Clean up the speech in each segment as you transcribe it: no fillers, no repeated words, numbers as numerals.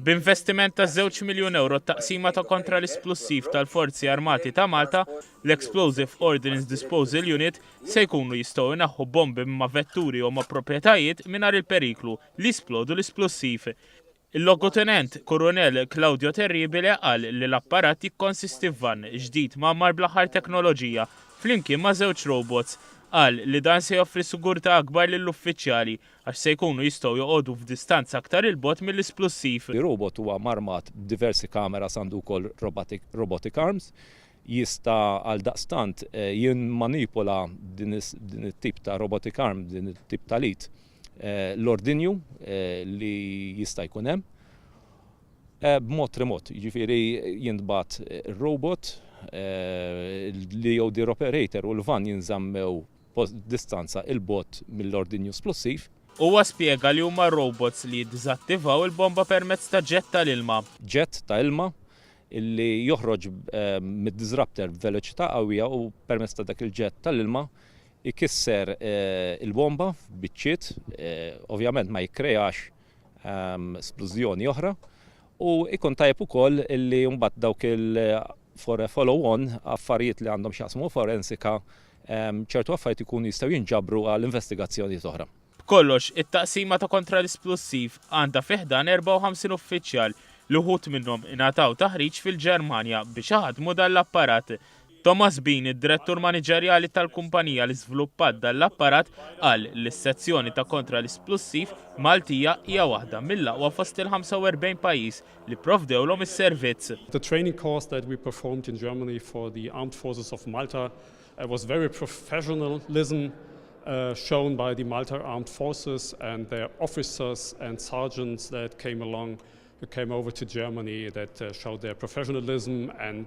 B'investiment ta' 2 miljun euro, taqsima ta' kontra l-isplussiv tal-Forzi Armati ta' Malta, l-Explosive Ordnance Disposal Unit, se jkunu jistgħu jneħħu bombi ma' vetturi u ma' proprjetajiet mingħajr il-periklu li jisplodu l-isplussiv. Il-Logutenent Kurunell Claudio Terribile qal li l-apparat jikkonsisti f'van ġdid mgħammar bl-aħħar teknoloġija flimkien ma' żewġ robots. Qal li dan se joffri sigurtà akbar lill-uffiċjali għax se jkunu jistgħu joqogħdu f'distanza aktar 'il bogħod mill-isplussiv. Robot huwa armat b'diversi kameras, għandu wkoll robotic arms, jista' għal daqstant jimmanipula din it-tip ta' robotic arm, din it-tip ta' lit, l-ordinju li jista' jkun hemm b'mod remot, jiġifieri jintbagħat ir-robot li jew operator u l-van jinżammew distanza 'il bogħod mill-ordinju splussiv. Huwa spjega li huma robots li jiddiżattivaw il-bomba permezz ta' ġett tal-ilma. Ġett ta' ilma illi joħroġ mid-disruptor b'veloċità qawwija u permezz ta' dak il-ġett tal-ilma ikisser il-bomba f'biċċiet, ovvjament ma jikkreax splużjoni oħra, u ikun tajjeb ukoll illi mbagħad dawk il for a follow on affarijiet li għandhom x'jaqsmu forensika, ċertu affarijiet ikunu jistgħu jinġabru għal investigazzjonijiet oħra. B'kollox, it-taqsima ta' kontra l-isplussiv għandha fi ħdan 54 uffiċjal li wħud minnhom ingħataw taħriġ fil-Ġermanja biex iħadmu dan l-apparat. Thomas Bean, id-direttur maniġerjali tal-kumpanija li żviluppat dan l-apparat, qal li s-sezzjoni ta' kontra l-isplussiv Maltija hija waħda mill-aqwa fost il-45 pajjiż li provdewlhom is-servizz. The training course that we performed in Germany for the Armed Forces of Malta was very professionalism shown by the Malta Armed Forces and their officers and sergeants that came along, who came over to Germany, that showed their professionalism and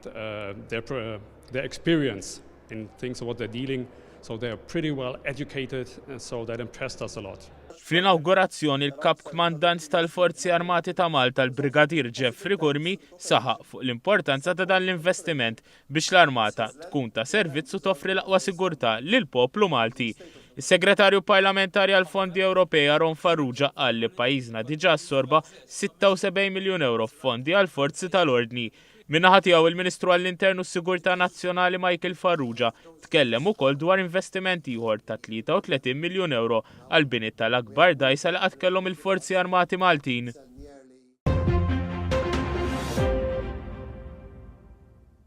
their experience in things of what they're dealing. So they are pretty well educated, and so that impressed us a lot. Fl-inaugurazzjoni, il-Kap Kmandant tal-Forzi Armati ta' Malta, l-Brigadier Jeffrey Curmi, saħaq fuq l-importanza ta' dan l-investiment biex l-armata tkun ta' servizz u toffri l-aqwa sigurtà lill-poplu Malti. Is-Segretarju Parlamentari għal Fondi Ewropej Aaron Farrugia qal li pajjiżna diġà assorba 76 miljun euro f'fondi għal forzi tal-ordni. Min-naħa tiegħu, il-Ministru għall-Intern u s-Sigurtà Nazzjonali Michael Farrugia tkellem ukoll dwar investiment ieħor ta' 33 miljun euro għal bini tal-akbar dgħajsa li qatt kellhom il-Forzi Armati Maltin.